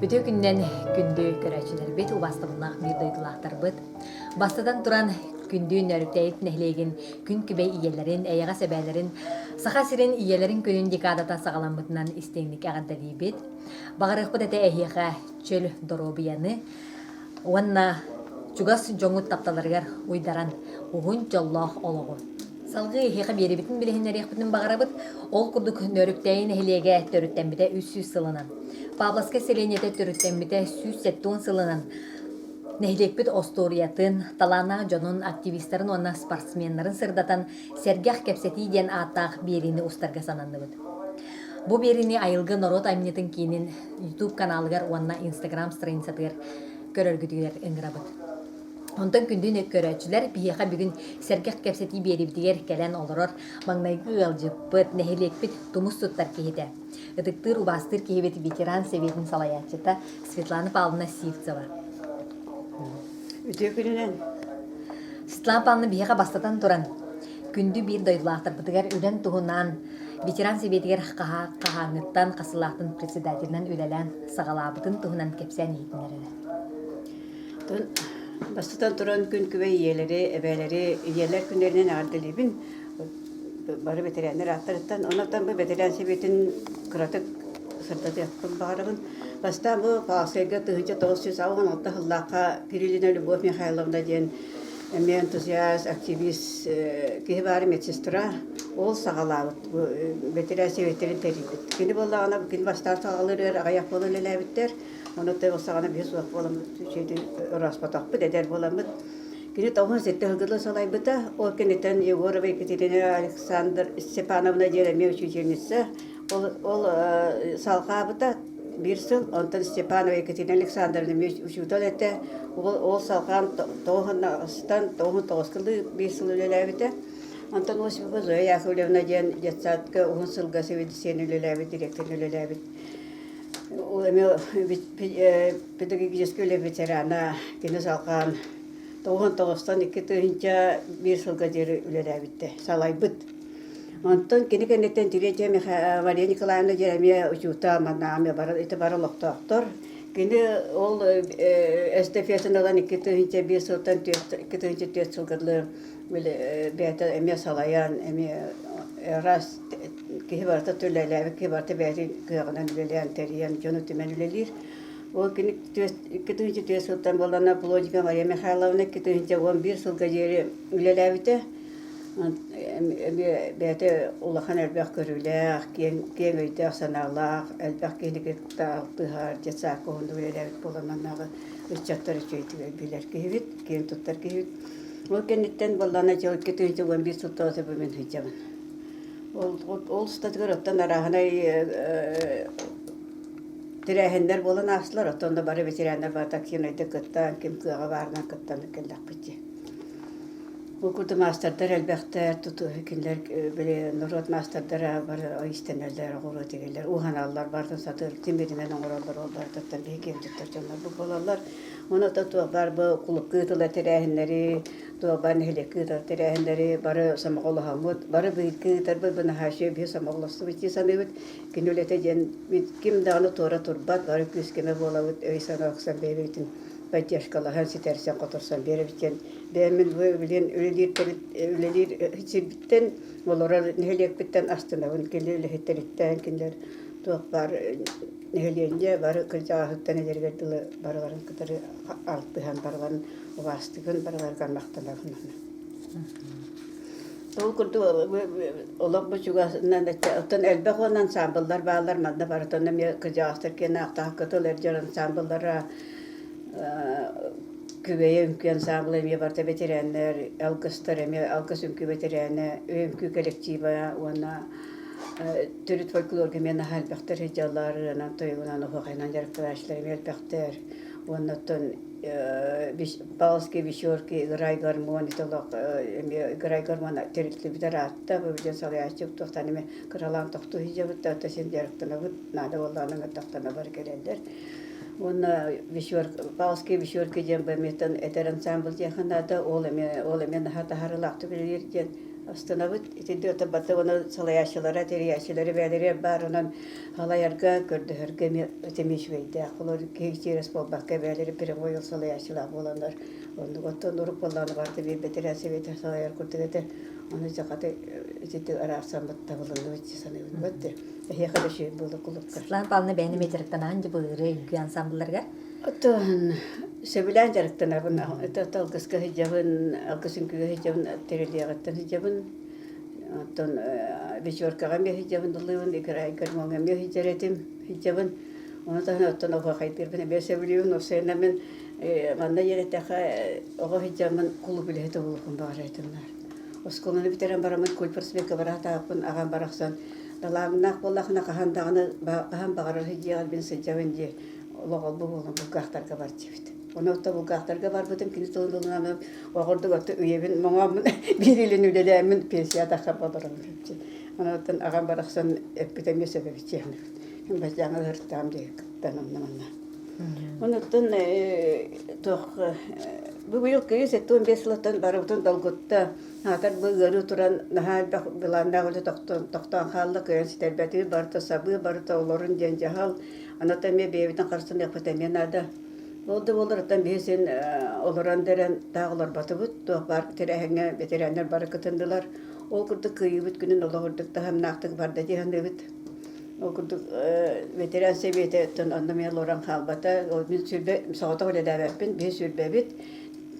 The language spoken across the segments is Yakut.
Үтүө күнүнэн күндү көрөөччүлэрбит, убаастабыллаах биир дойдулаахтарбыт. Бастатан туран, күндү Нөөрүктээйит нэһилиэгин күн күбэй ийэлэрин, эйэҕэс эбээлэрин Саха сирин ийэлэрин күнүн декадата саҕаламмытынан истиҥник эҕэрдэлиибит. Баҕарыахпыт этэ эһиэхэ чөл доруобуйаны уонна чугас дьоҥҥут тапталарыгар уйдаран уһун дьоллоох олоҕу. Салгыы эһиэхэ биэрибитин билиһиннэриэхпитин баҕарабыт. Ол курдук Нөөрүктээйи нэһилиэгэ төрүттэммитэ 300 сылынан, Павловскай сэлиэнньэтэ төрүттэммитэ 170 сылынан нэһилиэкпит остуоруйатын, талааннаах дьонун, активистарын уонна спортсменнарын сырдатан Сэргэх кэпсэтии диэн ааттаах биэриини устарга сананныбыт. Бу биэриини Айылгы норуот айымньытын киинин YouTube каналыгар уонна Instagram страницатыгар көрөргүтүгэр ыҥырабыт. Онтон күндү көрөөччүлэр биһиэхэ бүгүн сэргэх кэпсэтии биэрибитигэр кэлэн олорор маҥнайгы ыалдьыппыт, нэһилиэкпит тумус туттар киһитэ, ытыктыыр убаастыыр киһибит ветеран сэбиэтин салайааччыта Светлана Павловна Сивцева. Үтүө күнүнэн. Светлана Павловна биһиэхэ бастатан туран, күндү биир дойдулаахтарбытыгар үлэн туһунан ветеран сэбиэтигэр хаһааҥҥыттан хасылаахтан председателинэн үлэлээн саҕалаабытын туһунан кэпсээн иһитиннэрэрэ. Бастатан туран күн күбэй ийэлэри, эбээлэри, ийэлэр күннэринэн эҕэрдэлиибин. Бары бэтэрээннэр ааттарыттан. Онон бу бэтэрээн сэбиэтин кыратык сырдатыахпын баҕарабын. Бастаан бу Павловскайга 1986 сыллаахха Кириллина Любовь Михайловна диэн эмиэ энтузиаст, активист киһи баара медсестра. Ол саҕалаабыт бу бэтэрээн сэбиэттэрин тэрийбит. Кини буоллаҕына кини бастаан саҕалыырыгар аҕыйах буола үлэлээбиттэр. Ону ол саҕана биһи суох буоламмыт, үчүгэйдик ырааспатахпыт, эдэр буоламмыт. Кини 97 сылгылы салайбыта. Ол кэнниттэн Егорова Екатерина Александр Степановна диэн эмиэ учительница. Ол, ол салҕаабыта биир сыл. Онтон Степанова Екатерина Александровна эмиэ учуутал этэ. Ол, ол салҕаан тоҕуһунастан тоҕуһун тоҕускалыы биир сыл үлэлээбитэ. Онтон Осипова Зоя Яковлевна диэн детсадка уһун сылга сэбиэдиссийэн үлэлээбит, директорын үлэлээбит. Ол эмиэ педагогическай үлэ ветерана, кини салҕаан тоҕуһун тоҕустан 2001 сылга диэри үлэлээбиттэ, салайбыт. Онтон кини кэнниттэн Третья Мария Николаевна диэн эмиэ учуутал, манна эмиэ бары, ити бары олохтоохтор. Кини ол эстафетаны ылан 2001 сылтан 2004 сылга дылы бэйэтэ эмиэ салайан, эмиэ раз киһи барыта үлэлээбит, киһи барыта бэйэтин кыаҕынан үлэлээн, тэрийэн, дьону түмэн үлэлиир. Ол кини 2004 сылтан буоллаҕына Плотникова Мария Михайловна 2011 сылга диэри үлэлээбитэ. Эмиэ бэйэтэ улахан элбэх көрүүлээх, киэҥ, киэҥ өйдөөх-санаалаах, элбэх киһини кытта алтыһар, детсадка уһуннук үлэлээбит буолан маннааҕы ыччаттар үчүгэйдик билэр киһибит, киэн туттар киһибит. Ол кэнниттэн буоллаҕына дьэ 2011 сылтан мин сылдьабын. Ол, ол устатыгар оттон арааһынай тэрээһиннэр буолан аастылар, оттон да бары ветераннар барыта активнайдык кыттан, ким кыаҕа баарынан кыттан кэллэхпит дии. Бу курдук маастардар элбэхтэр, туту кинилэр били норуот маастардара бары иистэнэллэр, оҕуруо тигэллэр, уһаналлар, барытын сатыыр тимиринэн оҥороллор, ол барытыттан биһиги киэн туттар дьоннорбут буолаллар. Уонна туох баар бу кулукка ыытыллар тэрээһиннэри, туох баар нэһилиэккэ ыытар тэрээһиннэри бары сомоҕолоһоммут, бары бииргэ ыытарбыт бу наһаа үчүгэй биһи сомоҕолостубут дии саныыбыт. Кини үлэтэ диэн ким даҕаны туора турбат, бары күүс-көмө буолабыт, өй-санаа охсон бэйэбитин поддержкалаһан, ситэрсэн-хоторсон биэрэбит диэн бэйэм мин бу билигин үлэлиир үлэлиир сирбиттэн, олорор нэһилиэкпиттэн астынабын. Кини үлэһиттэриттэн, кинилэр туох баар нэһилиэнньэ бары кырдьаҕаһыттан эдэригэр дылы барыларын кытары алтыһан барыларын убаастыгын барыларыгар махтанабын. Ол курдук олох бу чугасынан оттон элбэх уонна ансаамбыллар бааллар манна барытын эмиэ кырдьаҕастар киэн аахтаах кытыл эр дьон ансаамбыллара Күбэйэ үҥкүү ансаамбыла эмиэ барыта бэтэрээннэр, алгыстар эмиэ алгыс үҥкүү бэтэрээнэ, үҥкүү коллектива уонна төрүт фольклорга эмиэ наһаа элбэхтэр сылдьаллар, ырыанан, тойугунан, оһуохайынан дьарыктанааччылар эмиэ элбэхтэр. Уонна оттон Павловские вечерки, Играй гармон, ити олох эмиэ Играй гармон тэриллибитэ ыраатта, бу билигин салайааччы туохтан эмэ кыралаан тохтуу сылдьабыт да, син дьарыктанабыт, наада буоллаҕына ыҥырдахтарына бары кэлэллэр. Уонна вечер, Павловские вечерки диэн бу эмиэ эдэр ансамбль диэххэ наада, ол эмиэ, ол эмиэ наһаа таһаарыылаахтык үлэлиир диэн. Астынабыт. Итинди оттон барыта уонна салайааччылара, тэрийээччилэрэ бэйэлэригэр баар онон салайарга, көрдөһөргө эмиэ эмиэ үчүгэйдээх. Олор киһи чиэрэс буолбакка бэйэлэрэ прямой ол салайааччылаах буоланнар оннук оттон урук буоллаҕына барыта биир бэтэрээ сэбиэтэ салайар курдук этэ. Ону дьэ итинтик араарсаммыт табылынныбыт дии саныыбын. Вот эһиэхэ да үчүгэй буолуо кулукка. Светлана Павловна бэйэни эмиэ дьарыктанаан дьэ былыры үҥкүү ансамблларыгар? Оттон сөбүлээн дьарыктанабын. Это алгыска сылдьабын, алгыс үҥкүүгэ сылдьабын, тэрилиэҕиттэн сылдьабын. Оттон вечеркаҕа эмиэ сылдьабын, ыллыыбын, гармоҥҥа эмиэ сылдьар этим, сылдьабын. Ону таһынан оттон оһуохайдыырбын эмиэ сөбүлүүбүн. Осуойна мин манна иэрэтэхэ оҕо сылдьаммын кулууп үлэһитэ буолуохпун баҕарар этим наар. Оскуоланы бүтэрэн бараммын культпросвекка бараатаахпын аҕам барахсан талааннаах буоллахына хаһан даҕаны хаһан баҕарар сылдьыаҕар мин сылдьабын дии олох олбу буолан булгаахтарга бар диэбит. Ону отто булгаахтарга барбытым кини тылын ылынан оҕордук отто үйэбин моҥооммун биир илин үлэлээммин пенсия тахсар болоробун Ону оттон аҕам барахсан эппит эмиэ сөп эбит диэхнэбит. Баччааҥы ыһыртаам диэкиттэн онно манна. Онуттан туох бу быйыл кыйыс 75 сылыттан барыбытын долгутта. Аатар бу ыарыы туран наһаа элбэх былааннаах үлэ тохтоон, тохтоон хаалла, кыайан ситэрбэтибит, барыта сабыы, барыта олорун диэн дьаһал. Анатан эмиэ бэйэбитин харыстаныахпыт эмиэ наада. Ол да буоллар оттон биһи син олорон да эрэн таах олорботубут. Туох баар тэрээһиҥҥэ бэтэрээннэр бары кытыннылар. Ол курдук кыайыыбыт күнүн олох үрдүк таһымнаахтык барда дии саныыбыт. Ол курдук ветеран сэбиэтэ онно эмиэ олорон хаалбата. Ол мин сүүрбэ соҕотох үлэлээбэппин, биһи сүүрбэбит.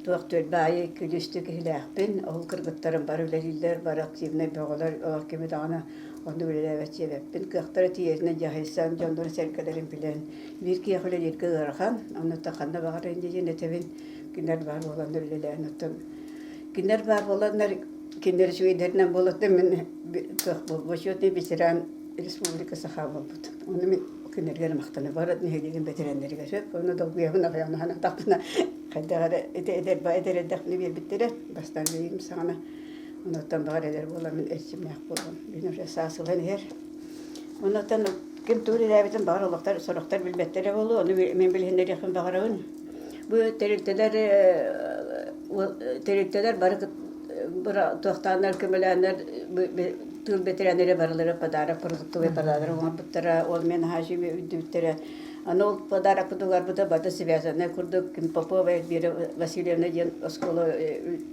Туох түөлбэ аайы күлүүстүү киһилээхпин. Ол кыргыттарым бары үлэлииллэр, бары активнай бөҕөлөр, олох кими даҕаны оннук үлэлээбэт диэбэппин. Кыахтара тиийэринэн дьаһайсан, дьоннорун-сэргэлэрин билэн, биир киһиэхэ үлэлииргэ ыарахан. Оннуттан ханна баҕарар инньэ диэн этэбин. Кинилэр баар буоланнар үлэлээн оттон кинилэр баар буоланнар кинилэр үчүгэйдэринэн буолуоттан мин бочуотунай ветеран республика Саха буолбут. Ону мин кинилэргэ махтана бары нэһилиэгин бэтэрээннэригэр сөп. Ону долгуйабын аҕыйаҕын санаатахпына хайдах эрэ ити эдэр эдэр эрдэхпинэ биэрбиттэрэ бастаан билигин саҕана онуттан баҕар эдэр буоламмын мин эрчимнээх буолуом. Мин уже саас ылан иһэр. Онуттан ким тугу үлэлээбитин баҕар олохтор сорохтор билбэттэрэ буолуо. Ону мин билиһиннэриэхпин баҕарабын. Бу тэрилтэлэр тэрилтэлэр бары туохтааннар көмөлөөннөр тыыл бэтэрээннэрэ барылара подарок продуктовый подарок оҥорбуттара ол мен хаачыйы үрдүбүттэрэ аны ол подарокпытын угарбыта барыта связанная курдук ким Попова Эльвира Васильевна диэн оскуола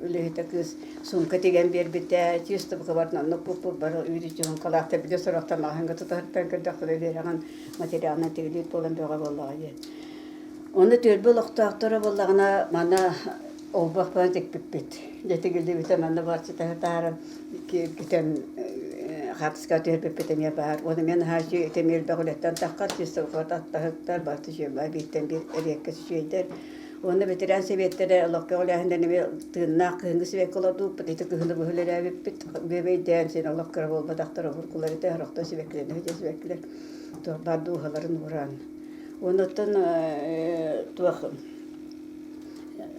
үлэһитэ кыыс сумка тигэн биэрбитэ чисто букабатын оннук куппут бары үүрүччү сумкалаахтар билэ сорохтор маҕаһыыҥҥа тутаһыттан көрдөххүнэ биэрэҕин материалынан тигилиит буолан бөҕө буоллаҕа диэн Онно түөлбэ олохтоохторо буоллаҕына манна олбох баар тикпиппит. Дьэ тигиллибитэ манна барчытаһы таһааран кииргитэн хаартыскаҕа түһэрбиппит эмиэ баар. Уонна мен наһаа үчүгэй ити эмиэ элбэх үлэттэн таххар чисто аттаһыктар барыта үчүгэй бииртэн биир эриэккэс үчүгэйдэр. Уонна ветеран сэбиэттэрэ олоххо көҕүлээһиннэрин эмиэ тыыннаах кыһыҥҥы сибэкки олордубуппут. Ити кыһыны быһа үлэлээбиппит. Бүөбэйдээн син олох кыра буолбатахтар обургулар этэ, сорохтор сибэккилэрин сылдьар сибэккилэр туох баар дууһаларын ууран. Онуттан туох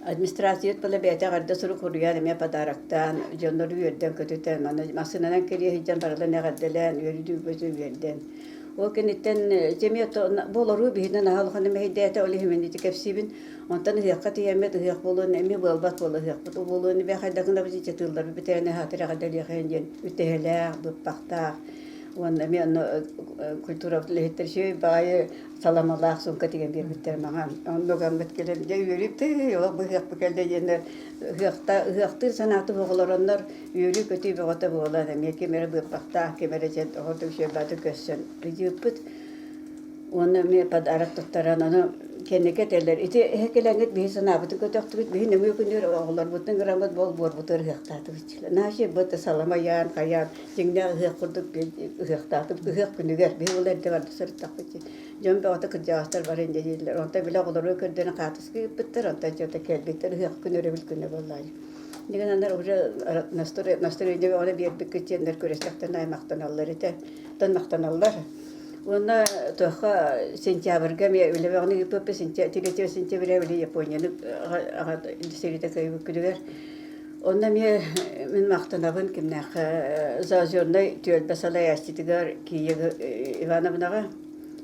администрациябыт буола бэйэтэ эҕэрдэ сурук суруйан эмиэ подароктаан дьоннору үөрдэн-көтүтэн маны массыынанан кэлиэ сылдьан барыларын эҕэрдэлээн үөрүү-көтүү үөрдэн. Ол кэнниттэн эмиэ бу олоруу биһинэн наһаа улахан мэһэйдээтэ ол иһин мин ити кэпсиибин. Онтон ыһыахха тиийэммит ыһыах буолуон эмиэ буолбат буола ыһыахпыт буолуон эбээ хайдах гына тыылларбыт бүтээнэ аһаатар эҕэрдэлиэхэйин диэн үтэһэлээх, быппахтаах Уонна эмиэ онно культура үлэһиттэр үчүгэй баҕайы саламалаах сумка тигэн биэрбиттэр маҥан. Онно гаммыт кэлэн дьэ үөрүүп тыый олох быһыахпы кэллэ диэннэр ыһыахта ыһыахтыыр санааты оҕолороннор үөрүү-көтүү бөҕөтө буолан эмиэ ким эрэ быыппахтаах ким эрэ дьэн оҕо үчүгэй баҕайытык көрсөн ыйыыппыт. Уонна эмиэ подарок туттаран ону кэнники этэллэр ити эһэ кэлэҥҥит биһи санаабытын көтөхтүгүт биһи нөҥүө күнүгэр оҕолорбутун ыҥыраммыт болбуорбутугар ыһыахтаатыбыт. Наша быта салама ыйаан хайаан дьиҥнээх ыһыах курдук ыһыахтаатыбыт ыһыах күнүгэр биһи ол эрдэ барда сырыттахпыт дии. Дьон бөҕөтө кырдьаҕастар бары инньэ дииллэр. Онтон били оҕолору көрдөрөн хаатыска ыыппыттар, онтон дьэ кэлбиттэр ыһыах күн өрөбүл күнэ буоллаҕа дии. Дигэн уже настроение бөҕөнү биэрбиккит диэннэр күрэстэхтэн аймахтаналлар этэ. Оттон махтаналлар. Уонна туохха сентябрьга эмиэ үлэ бөҕөнү ыыппыппыт 3 сентября үлэ Японияны сэриитэ кыайбыт күнүгэр. Онно эмиэ мин махтанабын кимнээххэ Заозернай түөлбэ салайааччытыгар Кия Ивановнаҕа.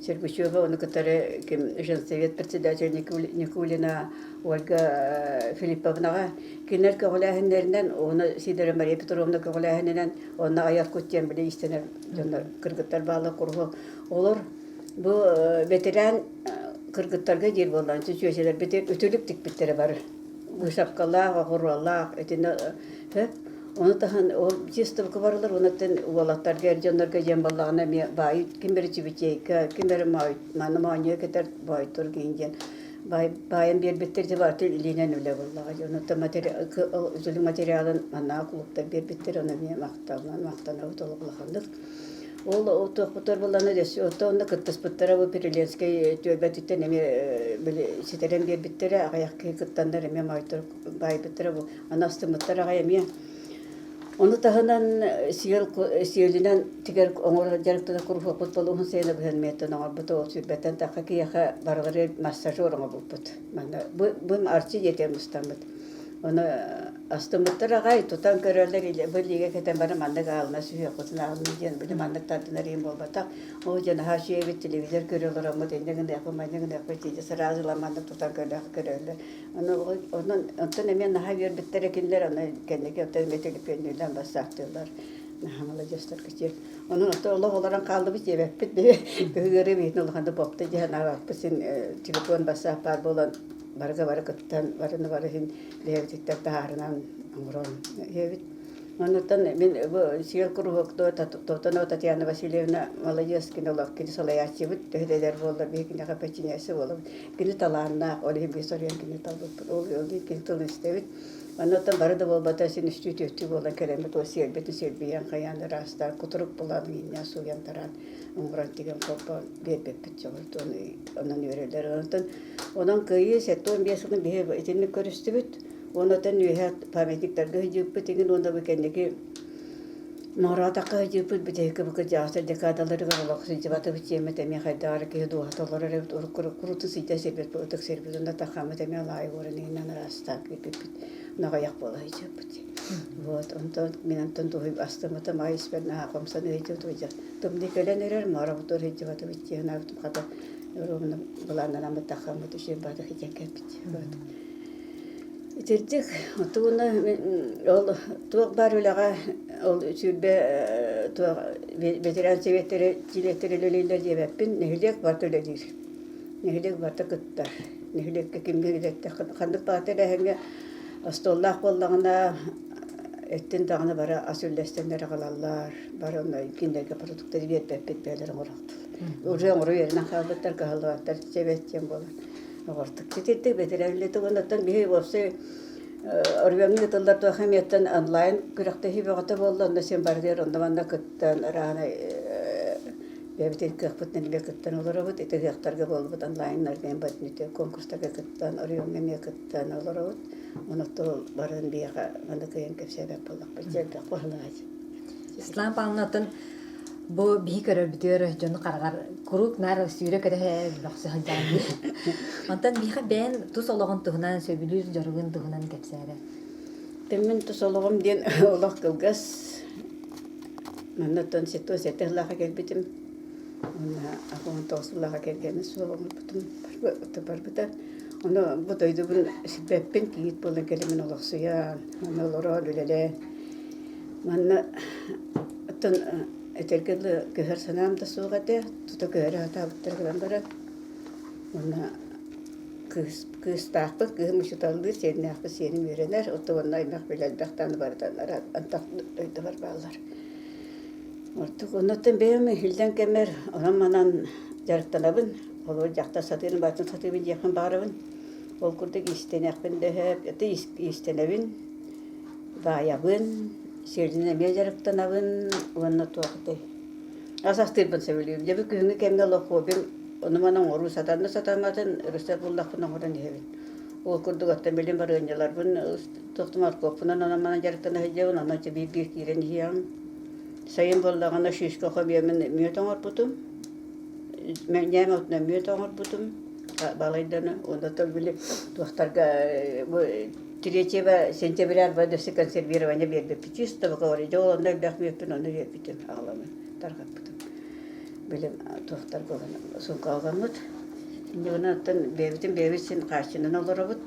Сергучева, ону кытары ким женсовет председатель Никулина Ольга Филипповнаҕа кинилэр көҕүлээһиннэринэн уонна Сидорова Мария Петровна көҕүлээһининэн уонна айар кут диэн били иистэнэр дьоннор кыргыттар бааллар куруһуок олор бу ветеран кыргыттарга диир буоллаан чүөчэлэрбит үтүлүк тикпиттэрэ бары быысапкалаах оҕуруолаах итини ону таһан ол выставка барылар онуттан уолаттарга эр дьоннорго диэн буоллаҕына эмиэ баайы ким эрэ чүбүчэйкэ ким эрэ маны моонньуга кэтэр боойдор гин диэн баайан биэрбиттэр дьэ барыта илиинэн үлэ буоллаҕа дьэ онуттан үтүлүк материалын маннааҕы кулууптар биэрбиттэр ону эмиэ махтанабыт олох улаханнык ол туохпутугар буоллаҕына өссө онно кыттыспыттара бу Переленскэй түөлбэтиттэн эмиэ били ситэрэн биэрбиттэрэ аҕыйах киһи кыттаннар эмиэ моойторук баайбыттара бу аны астыммыттар аҕай эмиэ Ону таһынан сиэл сиэлинэн тигэр оҥорор дьарыктанар куруһуокпут болуһун сайына быһан миэттэн оҥорбут ол сүүрбэттэн тахха киһиэхэ барылары массажер оҥорбуппут. Манна бу бу арчы диэтэ мустаммыт. Ону астыммыттар аҕай тутан көрөллөр бу илиигэ кэтэн баран маннык аалына сүһүөххүтүн аалына диэн били маннык тардынар иһин буолбатах. Ол дьон наһаа үчүгэйбит телевизор көрө олороммут инньэ гыныахпыт манньа гыныахпыт дии сразу ылан маннык тутан көрөллөр. Ону онон онтон эмиэ наһаа үөрбүттэрэ кинилэр аны кэнники оттон эмиэ төлөпүөннүүлээн бассаахтыыллар. Наһаа маладьыастар кичи. Онон оттон олох олорон хааллыбыт диэбэппит биһи ыарыы биһитин улаханнык бопто дьиһэн аабаппыт син телефон бассаап баар буолан барыга бары кыттан барыны бары иһин бэйэбититтэн таһаарынан оҥорон иһэбит. Оннуттан мин бу сиэл куруһуок Тотонова Татьяна Васильевна маладьыас кини олох кини салайааччыбыт төһө да эдэр буоллар биһи киниэхэ подчиняйся буолабыт. Кини талааннаах, ол иһин биһи соруйан кини талбыппыт, ол ол иһин кини тылын истэбит. Оннуттан бары да буолбата син үстүү түөртүү буолан кэлэммит ол сиэлбитин силбийэн хайаан ыраастаан кутурук булан ииннээн сууйан тараан оҥорон тигэн холбоон биэрбиппит дьолбут онон үөрэллэр. Онтон онон кыайыы 75 сылын биһи итинник көрүстүбүт. Уонна үөһэ памятниктарга сылдьыыппыт игин уонна бу кэнники Мороотахха сылдьыыппыт бүтэһиккэ бу кырдьаҕастар декадаларыгар олох сылдьыбатыбыт диэммит эмиэ хайдах эрэ киһи дууһата олорор эбит урукку курутун сылдьа сирбит бу ытык сирбит уонна таххаммыт эмиэ алаайы уоран иһинэн араастаан киирбиппит наҕайах буола сылдьыппыт вот онтон мин онтон дуһуй астыммытым аай испэр наһаа хомсон ыйдьыбыт тымныы кэлэн эрэр мооробутугар сылдьыбатыбыт дии санаабытым хата ровно былааннанаммыт таххаммыт үчүгэй баата сылдьан кэлбит вот Итирдик тугуна ол туох баар үлэҕэ ол сүүрбэ туох ветеран сэбиэттэрэ чилиэттэрэ үлэлииллэр диэбэппин нэһилиэк барыта үлэлиир. Нэһилиэк барыта кыттар. Нэһилиэккэ кимҥэ үлэттэ ханнык баҕа тэрээһиҥҥэ остуоллаах буоллаҕына эттин даҕаны бары ас үллэстэннэр аҕалаллар. Бары онно кинилэргэ продуктары биэрбэппит бэйэлэрэ оҥороохтулар. Уже оҥоро үөрэнэн хаалбыттар кыһаллыбаттар чэбэт диэн буолар. Оҕортук ситирдик бэтэрээллэтик оннуттан биһи уопсай оройуоҥҥа ыытыллар туох эмиэттэн онлайн күрэхтэһии бөҕөтө буолла онно син барытыгар онно-манна кыттан араанай бэйэбитин кыахпытынан эмиэ кыттан олоробут ити ыһыахтарга буолбут онлайннарга эмиэ конкурстарга кыттан оройуоҥҥа эмиэ кыттан олоробут онон барытын биһиэхэ маны кыайан кэпсээбэт буоллахпыт дьэ элбэх быһылаах Светлана Павловна Бу биһи көрөрбүтүгэр дьону хараҕар куруук наар сүүрэ-көтө бөхсө сылдьаҕын дии. Онтон биһиэхэ бэйэн тус олоҕун туһунан, сөбүлүүр дьоругун туһунан кэпсээрэ. Мин тус олоҕум диэн олох кылгас. Манна сето сэтэ сыллаахха кэлбитим. Уонна 69 сыллаахха кэргэнин суох оҥорбутум барбыта. Ону бу дойдубун сирбэппин, кийиит буолан кэлэммин олохсуйан, манна олорон үлэлээн Манна оттон этэргэ дылы көһөр санаам да суох этэ, тута көһөрө сатаабыттар гынан баран уонна кыыс кыыстаахпыт, кыыһым учууталлыыр, сиэннээхпит, сиэним үөрэнэр, оттон уонна аймах билэ элбэх даҕаны барыта антах дойдубар бааллар. Ордук оннуттан бэйэм иһиллэн кэммэр онон-манан дьарыктанабын, холобур дьахтар сатыырын барытын сатыыбын диэхпин баҕарабын. Ол курдук иистэниэхпин да сөп, иистэнэбин, Баайабын, сиэлинэн эмиэ дьарыктанабын уонна туох этэй ас астыырбын сөбүлүүбүн. Дьэ бу күһүҥҥү кэмҥэ олох хоббим ону-маны оҥоруу сатанна сатамматын ырысыап буллахпына оҥорон иһэбин. Ол курдук оттон билим барыанньаларбын туох да моркуоппунан онон-манан дьарыктана сылдьабын, онон чэ биир-биир киирэн иһиэҕим. Сайын буоллаҕына шишка хомуйаммын мүөт оҥорбутум. Ньээм отунан мүөт оҥорбутум балайданы уонна оттон били туохтарга бу Третьего сентября өссө консервирование биэрбиппит. Чисто говоря, дьэ ол онно элбэх мүөппүн онно биэрбитим, аҕаламмын тарҕаппытым. Били туохтарга суумкаҕа Инньэ оттон бэйэбитин бэйэбит син хааччынан олоробут.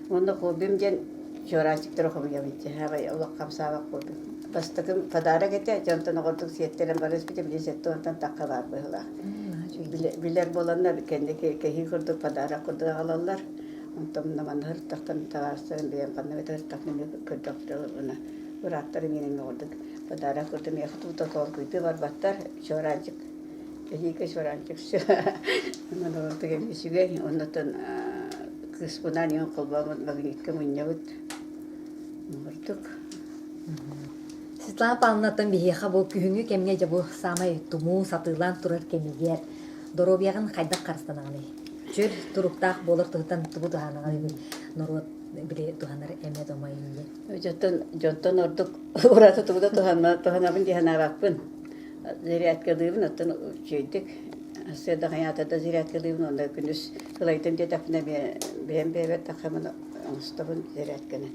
Уонна хоббим диэн чуораанчыктары хомуйабын дьэ олох хамсаабат хоббим. Бастакым подарок этэ, дьонтон оҕордук сиэттэрэн бары испитим, били сэттэ тахха баар быһыылаах. Билэр буоланнар кэнники кэһии курдук подарок курдук аҕалаллар. Онтон манна һыртахтан табаарыстарым бэйэм ханна эбэтэр һыртахпын эмиэ көрдөхтөрүнэ бырааттарым иэнэ курдук подарок курдук миэхэ тута толкуйдуу барбаттар чуораанчык эһиги чуораанчык все онон ордук эмиэ үчүгэй оннотон кыыспынаан иһин холбооммут магнитка мунньабыт ордук. Светлана Павловнаттан биһиэхэ бу күһүҥҥү кэмҥэ дьэ бу саамай тумуу сатыылаан турар кэмигэр доруобуйаҕын хайдах харыстанаҕыный? Чөл туруктаах буолар туһуттан тугу туһанаҕыный норуот били туһанар эмэ-томо инньэ? Дьонтон, дьонтон ордук ураты тугу да туһанабын дии санаабаппын. Зарядкалыыбын, оттон үчүгэйдик сарсыарда хайаата да зарядкалыыбын уонна күнүс ылайдым диэтэхпинэ бэйэм бэйэбэр таххаммын оҥостобун зарядканы.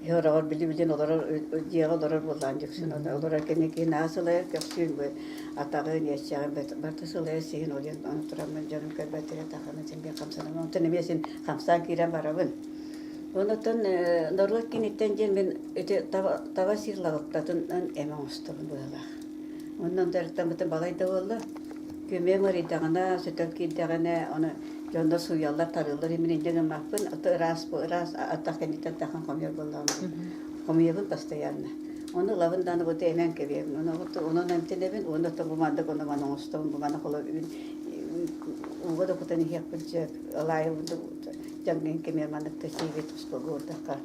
Киһи ороҕор били-билин олорор дьиэҕэ олорор буоллаҕын дьиксин олорор кэннэ киһи наһаа сылайар көхсүүн бу атаҕын иэччэҕин барыта сылайар сиһин ол иһин ону тураммын дьонум көрбөттөрө таххана син биир хамсанабын онтон эмиэ син хамсаан киирэн барабын. Онтон норуот киниттэн диэн мин ити таба сиир лабыктатынан эмэ оҥостобун быһыылаах. Онон дьарыктаммытым балай да буолла. Күмүөм ыарыйдаҕына, сөтөл киирдэҕинэ, ону дьоннор сууйаллар, тарыыллар мин инньэ гыммаппын. Ото ыраас ыраас атах кэнниттэн тахан хомуйар буоллаҕым. Хомуйабын постоянно. Ону ылабын даҕаны бу эмэн кэбиэбин. Ону онон эмтэнэбин, уонна оттон бу маннык ону маны оҥостобун, бу маны холобун ууга да кутан иһиэхпин сөп. Ылаайыбын да дьаҥҥын кэмиэр маннык да сиибит устуга уурдахха.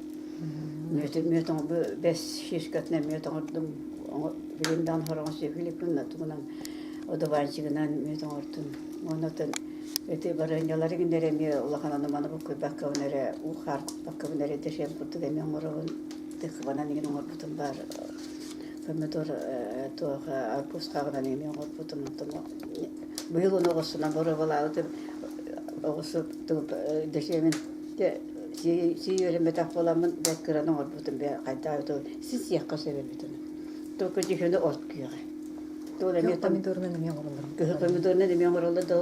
Мүөт мүөт бэс шишкатынан мүөт оҥордум. Билим даҕаны хороҕон сүөһүлүкпүн тугунан одуванчигынан мүөт оҥордум. Онотон ити барыанньалары гиннэр эмиэ улахан ону маны буккуйбаккабын эрэ уу хаар куппаккабын эрэ дэшем курдук эмиэ оҥоробун. Тыкыбанан игин оҥорбутум баар. Помидор туох арбуз хаҕынан эмиэ оҥорбутум. Онтон быйыл ону оҕусунан боруобалаабытым. Оҕусу дэшемин сии үөрэммэтэх буоламмын бэрт кыраны оҥорбутум бээ хайдах эбит син сиэххэ сөп эбит ону. Только дьүһүнү от күөҕэ. Күөх помидорунан эмиэ оҥороллор. Кыһыл помидорунан эмиэ оҥороллор да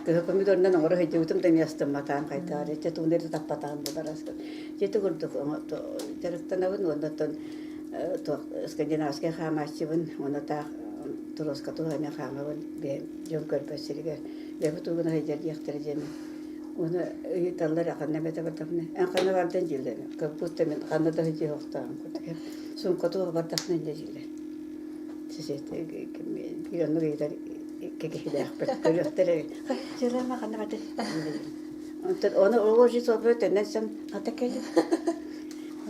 кыһыл помидорунан оҥоро сылдьыбытым да эмиэ астымматаҕым хайдах эрэ тугун эрэ таппатаҕым буолар Дьэ курдук дьарыктанабын уонна оттон туох скандинавскай хаамааччыбын уонна таах туруоска туох эмэ хаамабын бэйэм дьон көрбөт сиригэр бэйэбит тугун сылдьар диэхтэрэ диэн уонна ыйыталлар ханна эмэтэ бардахпына эн ханна бардын дииллэр как будто мин ханна да сылдьыахтааҕым курдук сумка туох бардахпына инньэ дииллэр биир оннук ыйытар икки киһилээхпит көрүөхтэрэ дьылама ханна бардын онтон ону ол же суолбар төннөн сон хата кэлин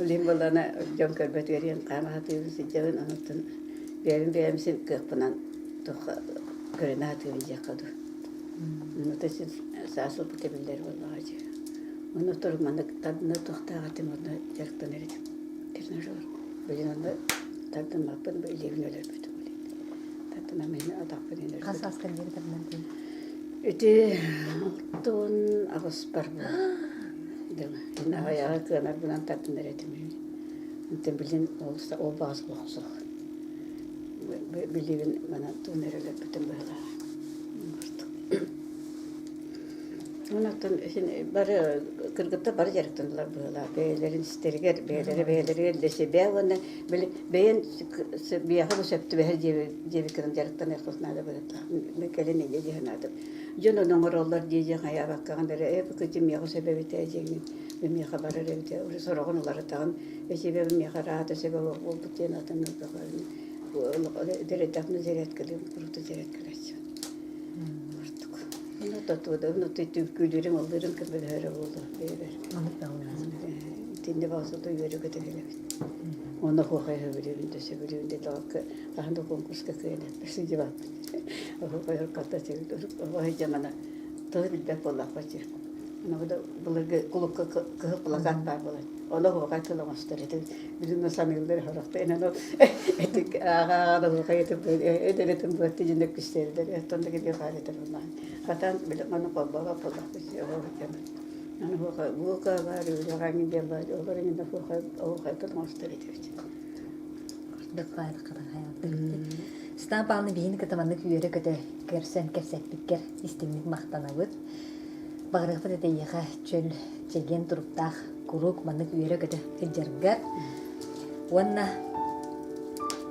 Олин буоллаҕына дьон көрбөт үөрүйэн хаама сатыыбын сылдьабын онуттан бэйэбин бэйэм син кыахпынан туохха көрүнэ сатыыбын диэххэ дуу. Онута син саас ылбыта биллэр буоллаҕа дии. Онно турук маннык тардына туохтаах этим онно дьарыктанар этим. Тренажер. Билин онно тардыммаппын илиибин өлөрбүтүм. Тардынам иһин атахпын өлөрбүтүм. Хас сааскар диэри тардынан Ити 68-пар дылы. Аҕыйаҕы кыанарбынан тардынар этим. Онтон билин ол ол баҕас олох Билигин манан тугун эрэ өлөрбүтүм быһыылаах. Онон син бары кыргыттар бары дьарыктаналлар быһыылаах. Бэйэлэрин истэригэр, бэйэлэрэ бэйэлэригэр для себя уонна били бэйэн биэхэ бу сөп түбэһэр диэбиккинэн дьарыктаныаххын наада быһыылаах. Мин кэлин инньэ дии санаатым. Дьон ону оҥороллор дии-дии хайаабаккаҕын эрэ ээ бу кыдьым миэхэ сөп эбит ээ диэҥҥин бу миэхэ барар эбит ээ уже сороҕун уларытаҕын эчибэ бу миэхэ ыраата сөбө буолбут диэн атын дэрэдэхпинэ зарядкалыым куруута зарядкалааччыбын ордук ону тотуодабын түҥкүүлүүрүм ыллыырым көмөлөһөрө буолуо бэйэбэр итиннэ баҕасыта үөрэ-көтө кэлэбит уонна оһуохай сөбүлүүбүн да сөбүлүүбүн да хаһан да конкурска кыайан сылдьыбаппын оһуохай хата оһуохай дьамана тылы билбэт буоллахпыт Аны былыргы кулукка кыһыл плакат баар буолар. Ону оһуохай тыл оҥостор этим. Билигин саныыллар сорохто эн ону этик ааҕа-ааҕа оһуохай этим эдэр этим буотты дьин өккүстэбилэр. Оттон да кэлиэ баар этэр буоллаҕын. Хатан били маны холбообот буоллахпыт оһуохай Аны оһуохай буока баар, үлэҕэ эҥин диэн баар. Олор эҥин оһуохай оһуохай тыл оҥостор этибит. Светлана Павловна биһини кытта маннык үөрэ-көтө көрсөн кэпсэппиккэр истиҥник махтанабыт. Баҕарыахпыт этэ эйиэхэ чөл, чэгиэн туруктаах куруук маннык үөрэ-көтө сылдьаргар. Уонна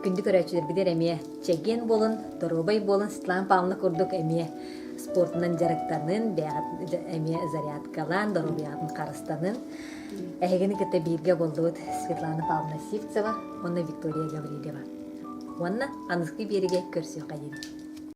күндү көрөөччүлэрбитигэр эмиэ чэгиэн буолун, доруобай буолун, Светлана Павловна курдук эмиэ спортунан дьарыктанын, бэйэҕит эмиэ зарядкалаан, доруобуйаҕытын харыстанын. Эһигини кытта бииргэ буоллубут Светлана Павловна Сивцева уонна Виктория Гаврильева. Уонна аныгы биэригэ көрсүөххэ диэн.